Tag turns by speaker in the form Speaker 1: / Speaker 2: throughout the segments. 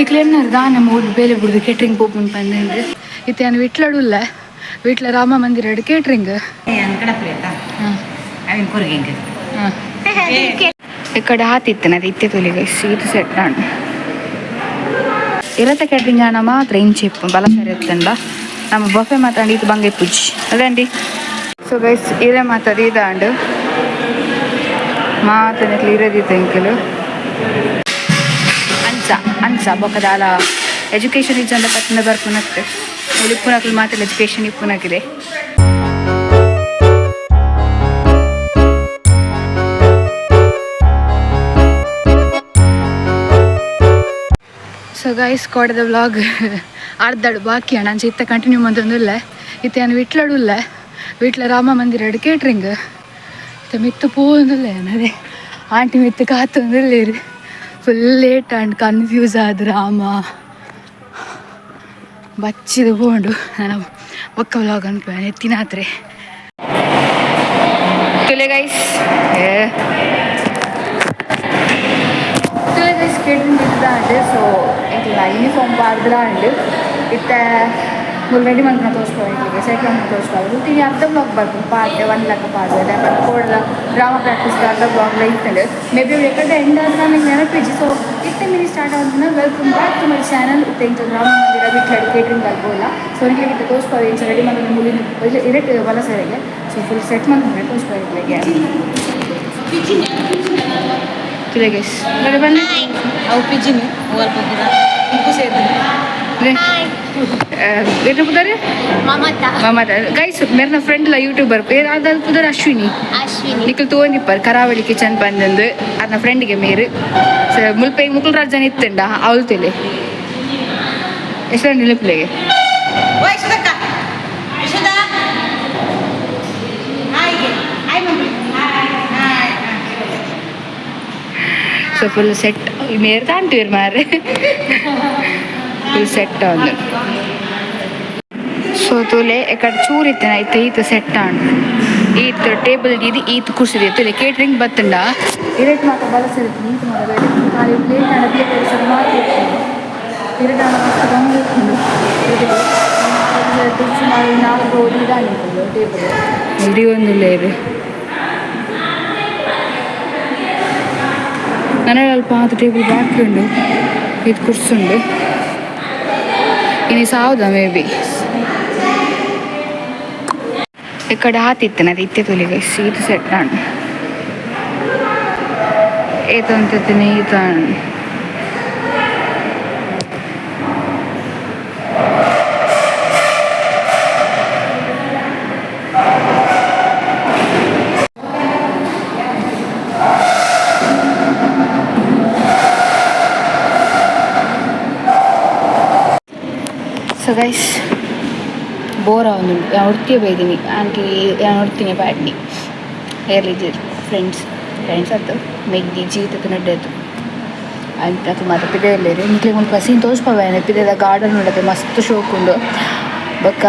Speaker 1: ಇಕ್ಲೆನ್ನರ್ ದಾನೆ ಮೂಲು ಬೇಲೆ ಬುಡ್ದು ಕೇಟ್ರಿಂಗ್ ಪೋಪುಂಡು ಪಂದ್ ಇತ್ತೆ ಯಾನ್ ವಿಟ್ಲಡ್ ಉಲ್ಲೆ. ವಿಟ್ಲ ರಾಮ ಮಂದಿರ ಕೇಟ್ರಿಂಗ್. ಇಕ್ಕಡೆ ಆತಿತ್ತನ ಅದು ಇತ್ತೆ ತುಲಿ ಗೈಸ್, ಈತ್ ಸೆಟ್ ಆಂಡ್. ಇರತ ಕೇಟ್ರಿಂಗ್ ಆನ ಮಾತ್ರ ಇಂಚಿ ಇಪ್ಪು ಬಲ ಸರಿ ಇತ್ತಂಡ ನಮ್ಮ ಬಫೆ ಮಾತ್ರ ಈತ್ ಬಂಗ ಇಪ್ಪುಜಿ ಅದೇ. ಸೊ ಗೈಸ್, ಇರೆ ಮಾತ ದೀದಾಂಡ್ ಮಾತ ನೆಕ್ಲು ಇರದಿತ್ತ ಎಂಕುಲು ಅಂಚ ಅಂಚ ಬೊಕ್ಕದಾಲ ಎಜುಕೇಶನ್ ಇಜ್ಜಂಡ ಪತ್ತಿನ ಬರ್ಪುನತ್ತೆ. ಮೂಲು ಇಪ್ಪುನಕ್ಲು ಮಾತ್ರ ಎಜುಕೇಶನ್ ಇಪ್ಪುನಕ್ಲೆ. ಸೊ ಗೈಸ್, ಕೋಡೆದ ವ್ಲಾಗ್ ಅರ್ಧಡು ಬಾಕಿ ಅಣ್ಣ. ಅಂಚ ಇತ್ತೆ ಕಂಟಿನ್ಯೂ ಮಂತೊಂದುಲ್ಲೆ. ಇತ್ತೆ ಯಾನ್ ವಿಟ್ಲಡ್ ಉಲ್ಲೆ, ವಿಟ್ಲ ರಾಮ ಮಂದಿರ ಕೇಟ್ರಿಂಗ್. ಇತ್ತೆ ಮಿತ್ತು ಪೋವೊಂದುಲ್ಲೆ. ಅದೇ ಆಂಟಿ ಮಿತ್ತು ಕಾತೊಂದುಲ್ಲೆರ್. ಫುಲ್ ಲೇಟ್ ಆಂಡ್, ಕನ್ಫ್ಯೂಸ್ ಆದ್ ರಾಮ ಬಚ್ಚಿದ ಪೋಂಡು. ನಾನು ಬೊಕ್ಕ ವ್ಲಾಗ್ ಅನ್ಪೆ ಎತ್ತಿನಾತ್ರೆ ತುಲೆ ಗೈಸ್. ಏ ತುಲೆ ಗೈಸ್, ಕೇಟ್ರಿಂಗ್ ಇದ್ದಾಂಡ್. ಸೊ ಎಂಕ್ಲ ಯೂನಿಫಾರ್ಮ್ ಪಾಡ್ದಿರ ಆಂಡ್. ಇತ್ತೆ ಮುಲ್ ರೆಡಿ ಮಲ್ಪುನ ತೋಜ್ಪಾವ ಎಂಕ್ಲೆಗ್, ಸೆಟ್ ಮಲ್ಪುನ ತೋಜ್ಪಾವ. ತಿನಿ ಅರ್ಧ ವ್ಲಾಗ್ ಬರ್ಪುಂಡು. ಪಾಡ್ಡೆ ಒನ್ ಲೆಕ್ಕ ಪಾಡ್ದೆ ಬಟ್ ಕೋಡಲ ಡ್ರಾಮಾ ಪ್ರಾಕ್ಟೀಸ್ ಅರ್ಧ ವ್ಲಾಗ್ ಇತ್ತಂಡ್. ಮೇ ಬಿ ಎಕಡೆ ಎಂಡ್ ಆದ್ರೆ ನನಗೆ ನೆನಪಿಜ್ಜಿ. ಸೊ ಇತ್ತೆ ಮಿನಿ ಸ್ಟಾರ್ಟ್ ಆಗೋದನ್ನ. Welcome back to my channel. ಇತ್ತೆ ಇಂಚ ರಾಮ ಮಂದಿರ ವಿಟ್ಲಡ್ ಕೇಟ್ರಿಂಗ್ ಅಲ್ಬೋಲ್ಲ. ಸೊ ಎಂಕ್ಲೆಗ್ ಇತ್ತೆ ತೋಜ್ಪಾವ ಇಂಚ ರೆಡಿ ಮಲ್ಪುನ. ಮುಲಿನ ಇರೆಟ್ ಬಲ ಸರಿಗೆ. ಸೊ ಫುಲ್ ಸೆಟ್ ಮಲ್ಪುನ ತೋಜ್ಪಾವ ಎಂಕ್ಲೆಗೆ. ತುಲೆ ಗೈಸ್, ರೆಡಿ ಬನ್ನಿ.
Speaker 2: ಅವು ಪಿಜಿನಿ ಓಲ್ ಪೋಪುದ ಇಂಕು ಸೇರ್ದು.
Speaker 1: ಏನು ಪುದಾರೆ?
Speaker 3: ಮಮತಾ.
Speaker 1: ಮಮತಾ. ಗೈಸ್, ಮೇರ್ನ ಫ್ರೆಂಡ್ ಲ ಯೂಟ್ಯೂಬರ್ ಅದಾದ ಪುದರ್ ಅಶ್ವಿನಿ.
Speaker 3: ಅಶ್ವಿನಿ.
Speaker 1: ನಿಖಲ್ ತೋಂದಿಪ್ಪರ್ ಕರಾವಳಿ ಕಿಚನ್ ಬಂದಂದು ಅರ್ನ ಫ್ರೆಂಡ್ಗೆ ಮೇರು. ಸೊ ಮುಲ್ಪೆ ಮುಕುಲ್ ರಾಜನ್ ಇತ್ತಂಡ ಅವಳು ತುಲೆ ಎಷ್ಟು ನಿಲುಪ್ಲೆಗೆ.
Speaker 2: ಓ ಯಶೋದಕ್ಕ, Yashoda, hi hi mummy, hi hi.
Speaker 1: So full set ಮೇರ್ ತಾಂಟೀರ್ ಮಾರೆ, ಫುಲ್ ಸೆಟ್ ಒಂದು. ಸೊ ತುಲೆ ಎಕಡೆ ಚೂರು ಇತ್ತನ ಇತ್ತೆ ಈತ ಸೆಟ್ ಆಂಡ್. ಈತ್ ಟೇಬಲ್ ದೀದ್ ಈತ್ ಕುರ್ಸಿ ದೀದ್. ತುಲೆ ಕೇಟ್ರಿಂಗ್ ಬತ್ತಂಡ ಇರೆಟ್ ಮಾತ ಬಲಸೆರ್ ಈತ್ ಮಾತ ಬೇರೆ ಖಾಲಿ ಪ್ಲೇಟ್ ಆಂಡ ಪ್ಲೇಟ್ ಸರ್ ಮಾತ ಇತ್ತು. ಇರೆಟ್ ಆಂಡ ಮಸ್ತ್ ಬಂಗ ಇತ್ತುಂಡು. ಸುಮಾರು ನಾಲ್ಕು ಇದಾಗಿತ್ತು ಟೇಬಲ್ ಇಡೀ ಒಂದು ಲೇರು. ನನ್ನ ಅಲ್ಪ ಆತ ಟೇಬಲ್ ಬಾಕಿ ಉಂಡು, ಇದು ಕುರ್ಸುಂಡು. ಇನಿ ಸಾವುದ ಮೇ ಬಿ ಈ ಕಡೆ ಆತಿತ್ತನ ಅದು ಇತ್ತೆ ತುಲಿ ಗೈಸ್, ಈತ್ ಸೆಟ್ ಆಂಡ್. ಏತಂತത്തിന് ಈತಾಂಡ್. ಸೊ ಗೈಸ್, ಬೋರ್ ಆವೊಂದುಂಡು. ಯಾನ್ ಒರ್ತಿಯೇ ಬೈದಿನಿ ಆಂಟಿ, ಯಾನ್ ಒರ್ತಿನಿ ಪಾಡ್ನಿ. ಏರ್ಲಿಜ್ಜೆರ್ ಫ್ರೆಂಡ್ಸ್. ಫ್ರೆಂಡ್ಸ್ ಅತ್ತು ಮೆಗ್ದಿ ಜೀತದ ನಡ್ಡೆತು ಅಂಚ ಮಾತ ಪಿದಯಿ ಉಲ್ಲೆರ್. ನಿಕ್ಲೆಗ್ ಮುಲ್ಪ ಸೀನ್ ತೋಜ್ಪಾವೆ. ಪಿದಯಿದ ಗಾರ್ಡನ್ ಉಂಡತೆ, ಮಸ್ತ್ ಶೋಕುಂಡು. ಬೊಕ್ಕ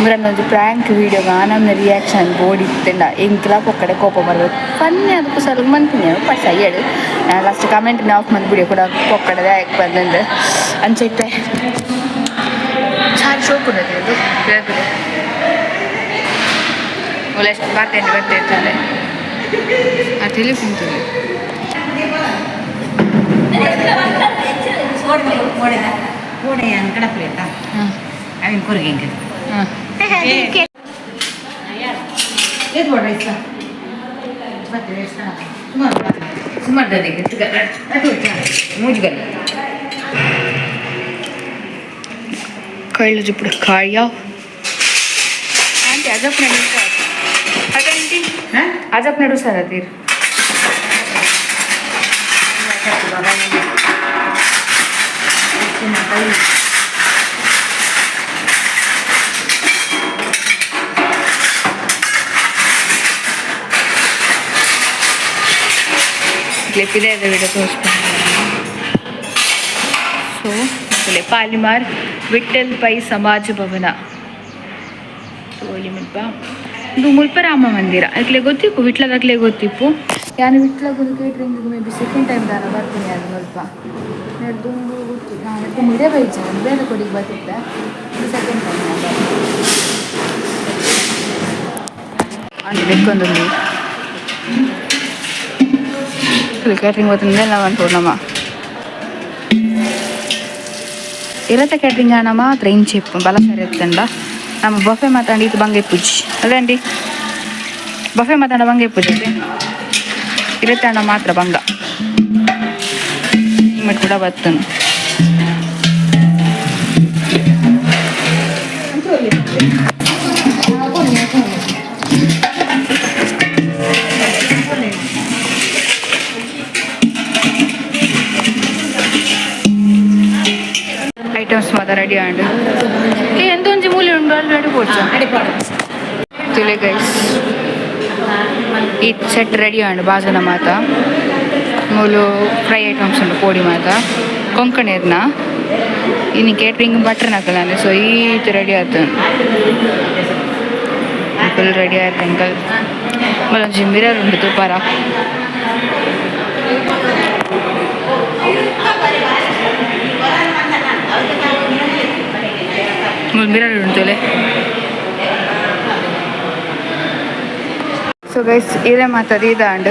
Speaker 1: ಮುರನ್ ಒಂಜಿ ಪ್ರ್ಯಾಂಕ್ ವೀಡಿಯೋ ಆನಮ್ನ ರಿಯಾಕ್ಷನ್ ಬೋಡಿತ್ತ್ಂಡ ಎಂಕ್ಲಾ ಪೊಕ್ಕಡೆ ಕೋಪ ಬರ್ಬೇಕು. ಫನ್ನಿ ಅದು ಕುಸಲ್ ಮನ್ಪಿನಿ ಪಟ್ಟ ಏಳು. ಲಾಸ್ಟ್ ಕಮೆಂಟ್ ಆಫ್ ಮಲ್ಪುಡಿ ಕೂಡ ಪೊಕ್ಕಡೆ ದಾಯಕ್ ಬಂದಂದು. ಅಂಚ ಇತ್ತೆ ಸಾರಿ ಶೋಕುಂಡು ಅದು ಪಿದಯಿ. ಮೂಲು ಎಷ್ಟು ಬರ್ತೇನೆ ಬರ್ತೇನೆ ಆ ಟೆಲಿಫೋನ್ ತುಲೆ.
Speaker 2: ಓಡೆ ಓಡೆದ ಓಡೆ ಅನ್ಕಡ ಪ್ಲೇಟಾ.
Speaker 1: ಹಾಂ.
Speaker 2: ಅವಿನ ಕೊರ್ಗೆ.
Speaker 1: ಹಾಂ.
Speaker 2: ಏತ್ ಬೋಡ ಇಷ್ಟ ಮತ್ತೆ ಸುಮಾರು ಸುಮಾರು ಮೂಜುಗಲ್.
Speaker 1: ಕಳ್ಳು ಜಿಪ್ಪುಡು ಕಾಳಿಯ ಆಂಟಿ ಅಜಪ್ ನಡು ಆಂಟಿ.
Speaker 2: ಹಾಂ.
Speaker 1: ಅಜಪ್ ನಡು ಸರ್ ಅತೀರ್. ಕ್ಲಿಪ್ ಇದೆ ವಿಡಿಯೋ ತೋರಿಸ್ಕೊಂಡು. ಸೊ ಪಾಲಿಮಾರ್ ವಿಠಲ್ ಪೈ ಸಮಾಜ ಭವನ ತೋಲಿ ಮುಲ್ಪ. ಇದು ಮುಲ್ಪ ರಾಮ ಮಂದಿರ. ಅಕ್ಲೆ ಗೊತ್ತಿಪ್ಪು, ವಿಟ್ಲದಕ್ಲೆ ಗೊತ್ತಿಪ್ಪು. ಯಾನು ವಿಟ್ಲಗೊಂದು catering maybe second time ದಾನ ಬರ್ತೀನಿ ಅದು ಸ್ವಲ್ಪ ದುಂಬು ಗೊತ್ತು ನಾನು ದುಂಬು ಇಡೇ ಬೈಜ ಬೇರೆ ಕೊಡಿಗೆ ಬರ್ತಿದ್ದೆ. ಇದು ಸೆಕೆಂಡ್ ಟೈಮ್ ನಾನು. ಆಂಟಿ ಬೆಕ್ಕೊಂದುಂಡು ಕೇಟ್ರಿಂಗ್ ಗೊತ್ತಿಂದ ನಮ್ಮ ಇರತ್ತ. ಕೇಟ್ರಿಂಗ್ ಆನ ಮಾತ್ರ ಇಂಚಿ ಇಪ್ಪು ಬಲ ಸರಿ ಇತ್ತಂಡ ನಮ್ಮ ಬಫೆ ಮಾತಾಡಿ ಇದು ಬಂಗೆ ಪೂಜಿ ಅದೇ ಆಂಟಿ. ಬಫೆ ಮಾತಾಡ ಬಂಗೆ ಪೂಜೆ ಇರತ್ತಂಡ ಮಾತ್ರ ಬಂಗ ನಿಮ್ಮಟ್ ಕೂಡ ಬತ್ತನು. ಐಟಮ್ಸ್ ಮಾತ್ರ ರೆಡಿ ಆಂಡ್ ಏ ಎಂತ ಒಂಜಿ ಮೂಲೆ ಉಂಡು ಅಲ್ಲಿ ರೆಡಿ ಪೋಡ್ಚ. ತುಲೆ ಗೈಸ್, ಈ ಸೆಟ್ ರೆಡಿ ಆಂಡ್ ಬಾಜನ ಮಾತ ಮೂಲು ಫ್ರೈ ಐಟಮ್ಸ್ ಉಂಡು ಪೋಡಿ ಮಾತ ಕೊಂಕಣಿರ್ನ ಇನ್ನು ಕೇಟ್ರಿಂಗ್ ಬಟ್ರ್ ನಾಕಲಾನೆ. ಸೊ ಈತ್ ರೆಡಿ ಆತು, ಫುಲ್ ರೆಡಿ ಆಯ್ತು ಅಂಕಲ್. ಒಂಜಿ ಮಿರರ್ ಉಂಡು ತುಪಾರ. ಮೂಲು ಮಿರರ್ ಉಂಟುಲೆ. ಸೊ ಗೈಸ್, ಇರೆ ಮಾತ ದೀದಾಂಡ್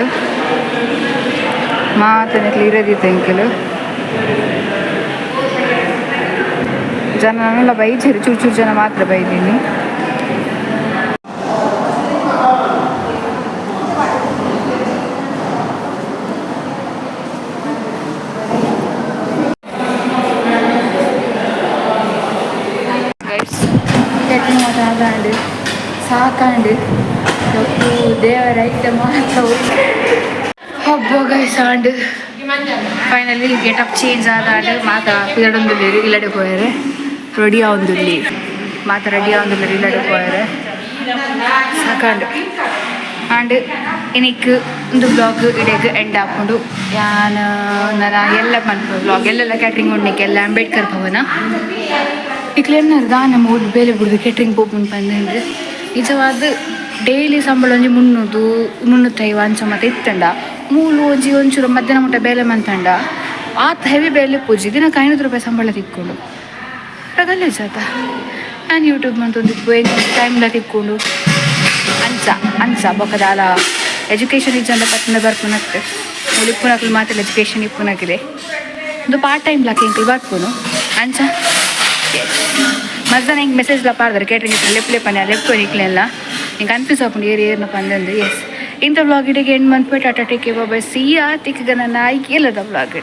Speaker 1: ಮಾತನೆಕ್ಲೆ ಇರೆ ದೀತ ಎಂಕಲು. ಜನ ನಾನೆಲ್ಲ ಬೈಜೆರ್, ಚೂರು ಚೂರು ಜನ ಮಾತ್ರ ಬೈದೀನಿ. ಗೈಸ್, ಕೇಟ್ರಿಂಗ್ ಮಾತ ಆದಾಂಡ್, ಸಾಕಾಂಡ್. ತಪ್ಪು ದೇವರ ಐತ ಮಾತ್ರ ಹಬ್ಬ. ಗೈಸ್, ಆಂಡ್ ಫೈನಲಿ ಗೆಟಪ್ ಚೇಂಜ್ ಆದಾಂಡ್. ಮಾತ ಪಿದಡೊಂದುಲ್ಲೆರ್ ಇಲ್ಲಡೆ ಪೋಯೆರೆ ರೆಡಿ ಆವೊಂದುಲ್ಲಿ. ಮಾತ ರೆಡಿ ಆವೊಂದುಲ್ಲೆರ್ ಇಲ್ಲಡೆ ಪೋಯೆರೆ. ಸಾಕಾಂಡ್. ಆಂಡ್ ಇನಿಕ್ ಒಂದು ಬ್ಲಾಗ್ ಇಡೆಗ್ ಎಂಡ್ ಆಪುಂಡು. ಯಾನ್ ನನ ಎಲ್ಲ ಮನ್ಪು ಬ್ಲಾಗ್ ಎಲ್ಲೆಲ್ಲ ಕ್ಯಾಟ್ರಿಂಗ್ ಉಂಡಿಗೆ ಎಲ್ಲ ಅಂಬೇಡ್ಕರ್ ಭವನ. ಇಕ್ಲೆನ್ನರ್ ದಾನೆ ಮೂಡ್ ಬೇಲೆ ಬುಡ್ದು ಕೇಟ್ರಿಂಗ್ ಪೋಪುಂಡು ಪಂದ್. ನಿಜವಾದ ಡೈಲಿ ಸಂಬಳ ಒಂಜಿ 300 350 ಅಂಚ ಮಾತ ಇತ್ತಂಡ ಮೂಲು ಒಂಜಿ ಒಂಚೂರು ಮಧ್ಯಾಹ್ನ ಮುಟ್ಟ ಬೇಲೆ ಮಂತಂಡ ಆತ್ ಹೆವಿ ಬೇಲೆ ಪೂಜಿ ದಿನಕ್ಕೆ 500 ರೂಪಾಯಿ ಸಂಬಳ ತಿಕ್ಕೊಂಡು ರಗಲೆ ಜಾತ. ನಾನು ಯೂಟ್ಯೂಬ್ ಮಂತೊಂದಿಪ್ಪು ಟೈಮ್ಲ ತಿಕ್ಕೊಂಡು ಅಂಚ ಅಂಚ ಬೊಕದಾಲ ಎಜುಕೇಷನ್ ಇಜ್ಜಂಡ ಪತ್ತಂಡ ಬರ್ಪುನತ್ತೆ. ಮೂಲು ಇಪ್ಪುನಕುಲು ಮಾತೆಲ್ಲ ಎಜುಕೇಷನ್ ಇಪ್ಪುನಕ್ಲೆ. ಒಂದು ಪಾರ್ಟ್ ಟೈಮ್ ಲಾಕ್ ಎಂಕುಲು ಬರ್ಪುನು ಅಂಚ. ಮಧ್ಯಾಹ್ನ ಹಿಂಗೆ ಮೆಸೇಜ್ ಲ ಪಾಡ್ದಾರೆ ಕೇಟ್ರಿಂಗ್ ಲೆಪ್ ಲೆಪ್ ಪನ್ಯ ಲೆಪ್ ನಿಕ್ಲೆಲ್ಲ. ಹಿಂಗೆ ಕನ್ಫ್ಯೂಸ್ ಆಪುಂಡು ಏರ್ ಏರ್ನ ಪಂದಂದು. ಎಸ್, ಇಂಥ ವ್ಲಾಗ್ ಇಡೆಗೆ ಎಂಡ್ ಮನ್ಪೆ. Tata, take, bye, see ya. ತಿಕ್ಗ ನನ್ನ ಆಯ್ಕೆ ಎಲ್ಲದ ವ್ಲಾಗ್.